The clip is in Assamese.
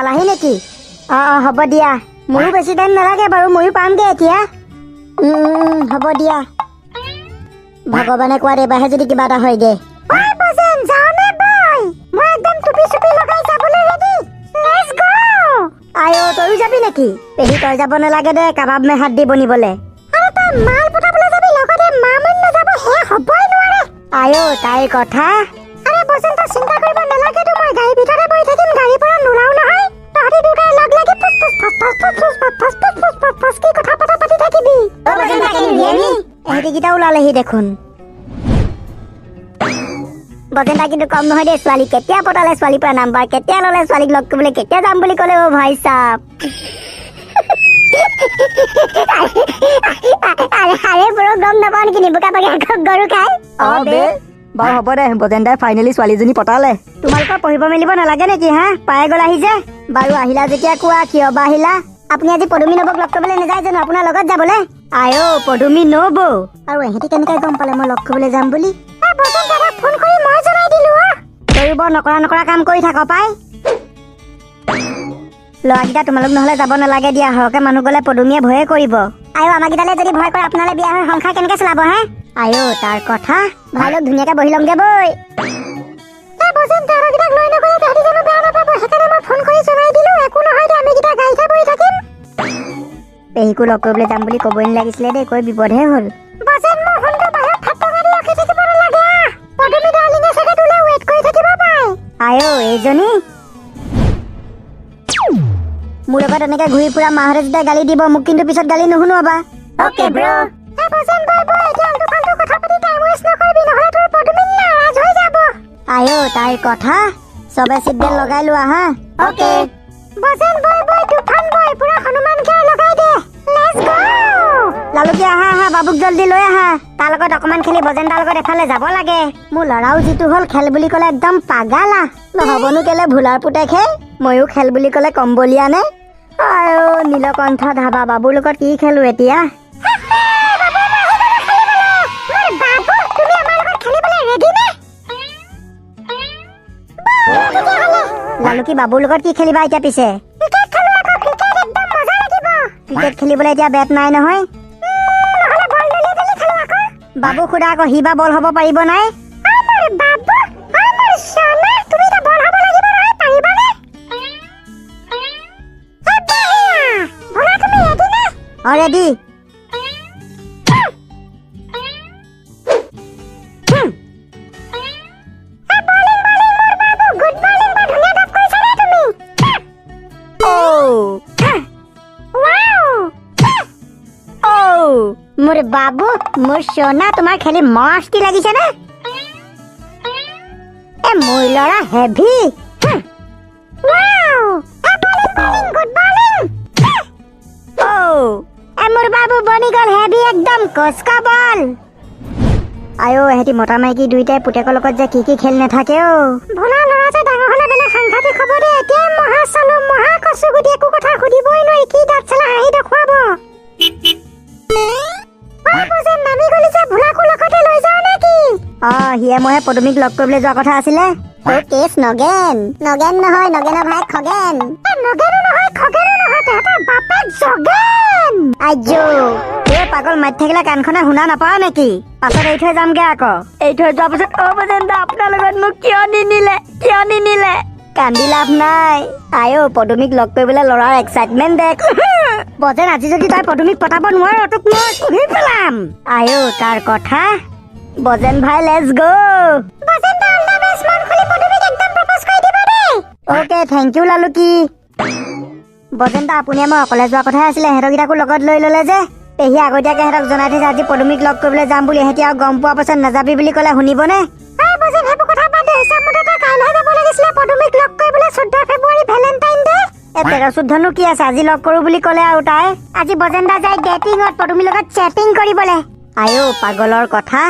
পালাহি নেকি? অঁ, হ'ব দিয়া, মোৰো বেছি টাইম নালাগে বাৰু, ময়ো পামগৈ এতিয়া। হ'ব দিয়া। ভগৱানে কোৱাত এইবাৰহে যদি কিবা এটা হয়গে। ঐ বজেন, যাওঁনে বই? মই একদম টুপি চুপি লগাই যাবলৈ ৰেডি, let's গ'। আয়ো, তয়ো যাবি নেকি? পেহী, তই যাব নালাগে দে, কাবাব মে হাত দি বনিবলে। আৰে, তই মাল পটাবলৈ যাবি, লগতে মামুন নাযাব সেয়া হ'বই নোৱাৰে। আয়ো, তাইৰ কথা। আৰে বজেন, তই চিন্তা কৰিব নালাগেতো, মই গাড়ীৰ ভিতৰতে বহি থাকিম, গাড়ীৰ পৰা নোলাও নহয়। তহঁতি দুটাই লগ লাগি ফুচ ফুচ ফাচ ফাচ ফুচ ফুচ ফাচ ফাচ ফুচ ফুচ ফাচ ফাচ কি কথা পাতা পাতি থাকিবি। এহেঁতিকেইটা ওলালেহি দেখোন। বজেনদা কিন্তু কম নহয় দেই, ছোৱালী কেতিয়া পটালে, ছোৱালীৰ পৰা নাম্বাৰ কেতিয়া ল'লে, ছোৱালীক লগ কৰিবলৈ কেতিয়া যাম বুলি ক'লে। অ' ভাই চাপ, আৰে ব্ৰ, গম নাপাওঁ নেকি নিবুকা বাগে গৰু খাই? অ বে, বাৰু হ'ব দে, বজেনদাই ফাইনেলি ছোৱালীজনী পটালে। তোমালোকৰ পঢ়িব মেলিব নালাগে নেকি? হা, পাই গ'ল আহি যে। বাৰু, আহিলা যেতিয়া কোৱা, কিয় বা আহিলা? আপুনি আজি পদুমী নবৌক লগ কৰিবলৈ নাযায় জানো, আপোনাৰ লগত যাবলে? আয়ো, পদুমী নবৌ! আৰু এহেঁতি কেনেকে গম পালে মই লগ কৰিবলৈ যাম বুলি? ফোন কৰি মই জনাই দিলো। তয়ো বৰ নকৰা নকৰা কাম কৰি থাক পাই। ল'ৰাকেইটা, তোমালোক নহ'লে যাব নালাগে দিয়া, সৰহকে মানুহ গ'লে পদুমীয়ে ভয়ে কৰিব। আয়ো, আমাকেইটালে যদি ভয় কৰে, আপোনালে বিয়া হৈ সংসাৰ কেনেকে চলাব হে? আয়ো, তাৰ কথা। ভাই লগ ধুনীয়াকে বহি ল'মগে বৈ। বজেন, তেহেঁতকেইটাক লৈ নগ'লে তেহেঁতি জানো বেয়া নাপাব? সেইকাৰণে মই ফোন কৰি জনাই দিলো। একো নহয় দে, আমিকেইটা গাড়ীতে বহি থাকিম। পেহীকো লগ কৰিবলৈ যাম বুলি ক'বই নালাগিছিলে দেই, কৈ বিপদহে হ'ল। বজেন, মোৰ ফোনটো বাহিৰত ফাটকা দি ৰখি থাকিব নালাগে আহ। পদুমী ডাৰ্লিঙে চাগে তোলে ৱেইট কৰি থাকিব পাই। আয়ো, এইজনী মোৰ লগত এনেকে ঘূৰি ফুৰা, মাহঁতে যেতিয়া গালি দিব, মোক কিন্তু পিছত গালি নুশুনোৱাবা। অ'কে ব্ৰ। বজেন, বয় বয়, এতিয়া আল্টু ফাল্টু কথা পাতি টাইম ৱেষ্ট নকৰিবি, নহ'লে তোৰ পদুমী নাৰাজ হৈ যাব। আয়ো, তাইৰ কথা। চবে চিট বেল্ট লগাই লোৱা হা। অ'কে বজেন, বয় বয়, তুফান বয়, পুৰা হনুমান গিয়াৰ লগাই দে, let's গ'। লালুকি, আহা আহা, বাবুক জলদি লৈ আহা, তাৰ লগত অকমান খেলি বজেন তাৰ লগত এফালে যাব লাগে। মোৰ ল'ৰাও যিটো হ'ল, খেল বুলি ক'লে একদম পাগালা। নহ'বনো কেলে, ভোলাৰ পুতেকহে, ময়ো খেল বুলি ক'লে কম বলীয়া নে? আয়ো, নীলকণ্ঠ ধাবা, বাবুৰ লগত কি খেলো এতিয়া? বাবু, তুমি আমাৰ লগত খেলিবলৈ ৰেডি নে? লালুকি, বাবুৰ লগত কি খেলিবা এতিয়া পিছে? ক্ৰিকেট খেলো আকৌ, ক্ৰিকেট একদম মজা লাগিব। ক্ৰিকেট খেলিবলৈ এতিয়া বেট নাই নহয়। নহ'লে বল দলিয়াই দলি খেলো আকৌ। বাবু সোধা আকৌ, সি বা বল হ'ব পাৰিব নাই? আমাৰ বাবু, আমাৰ সোনা, তুমি এতিয়া বল হ'ব লাগিব নহয়, পাৰিবানে? এ বঢ়িয়া। ভোলা, তুমি ৰেডি নে? অ, ৰেডি। বলিং বলিং, মোৰ বাবু, গুড বলিং। বৰ ধুনীয়া ড্ৰপ কৰিছা দেই তুমি। অ', ৱাও! অ', মোৰ বাবু, মোৰ সোনা, তোমাৰ খেলি মস্তি লাগিছে নে? এ মোৰ ল'ৰা হেভি। ৱাও! এ বলিং বলিং, গুড বলিং। অ', এ মোৰ বাবু বনি গ'ল হেভি, একদম কচকা বল। আয়ো, এহেঁতি মতা মাইকী দুইটাই পুতেকৰ লগত যে কি কি খেল নাথাকে। অ' ভোলা ল'ৰা যে ডাঙৰ হ'লে বেলেগ সাংঘাতিক হ'ব দেই। এতিয়াই মহা চালো, মহা কচু গুটি, একো কথা সুধিবই নোৱাৰি, কি দাঁত চেলা হাঁহি দেখুৱাব। ঐ বজেন, নামি গ'লি যে, ভোলাকো লগতে লৈ যাওঁ নেকি? অ, সিয়ে মইহে পদুমীক লগ কৰিবলৈ যোৱা কথা আছিলে। তোৰ কেছ নগেন, নগেন নহয়, নগেনৰ ভাই খগেন। এ নগেনো নহয়, খগেনো নহয়, তেহেঁতৰ বাপেক জগেন। আইজো, এই পাগল, মাতি থাকিলে কাণখনে শুনা নাপাৱ নেকি? পাছত এৰি থৈ যামগে আকৌ। এৰি থৈ যোৱাৰ পাছত, অ বজেন দা, আপোনাৰ লগত মোক কিয় নিনিলে, কিয় নিনিলে? কান্দি লাভ নাই। আয়ো, পদুমীক লগ কৰিবলৈ ল'ৰাৰ এক্সাইটমেণ্ট দেখ। বজেন, আজি যদি তই পদুমীক পটাব নোৱাৰ, তোক মই কুহি পেলাম। আয়ো, তাৰ কথা। বজেন ভাই, let's গ'। বজেন দা, অল the best, মন খুলি পদুমীক একদম প্ৰপ'জ কৰি দিব দেই। Okay, thank U লালুকি। বজেন দা, আপুনি মই অকলে যোৱা কথাই আছিলে, সিহঁতকেইটাকো লগত লৈ ল'লে যে। পেহী আগতীয়াকে সিহঁতক জনাই থৈছে আজি পদুমীক লগ কৰিবলৈ যাম বুলি। সিহঁতি আৰু গম পোৱাৰ পাছত নাযাবি বুলি ক'লে শুনিবনে? ঐ বজেন, সেইবোৰ কথা বাদ দে, হিচাপ মতে তই কাইলৈহে যাব লাগিছিলে পদুমীক লগ কৰিবলৈ, 14 ফেব্ৰুৱাৰী ভেলেণ্টাইন ডে। এ 13 14নো কি আছে, আজি লগ কৰো বুলি ক'লে আৰু তাই। আজি বজেন দা যায় ডেটিঙত, পদুমীৰ লগত চেটিং কৰিবলৈ। আয়ো, পাগলৰ কথা।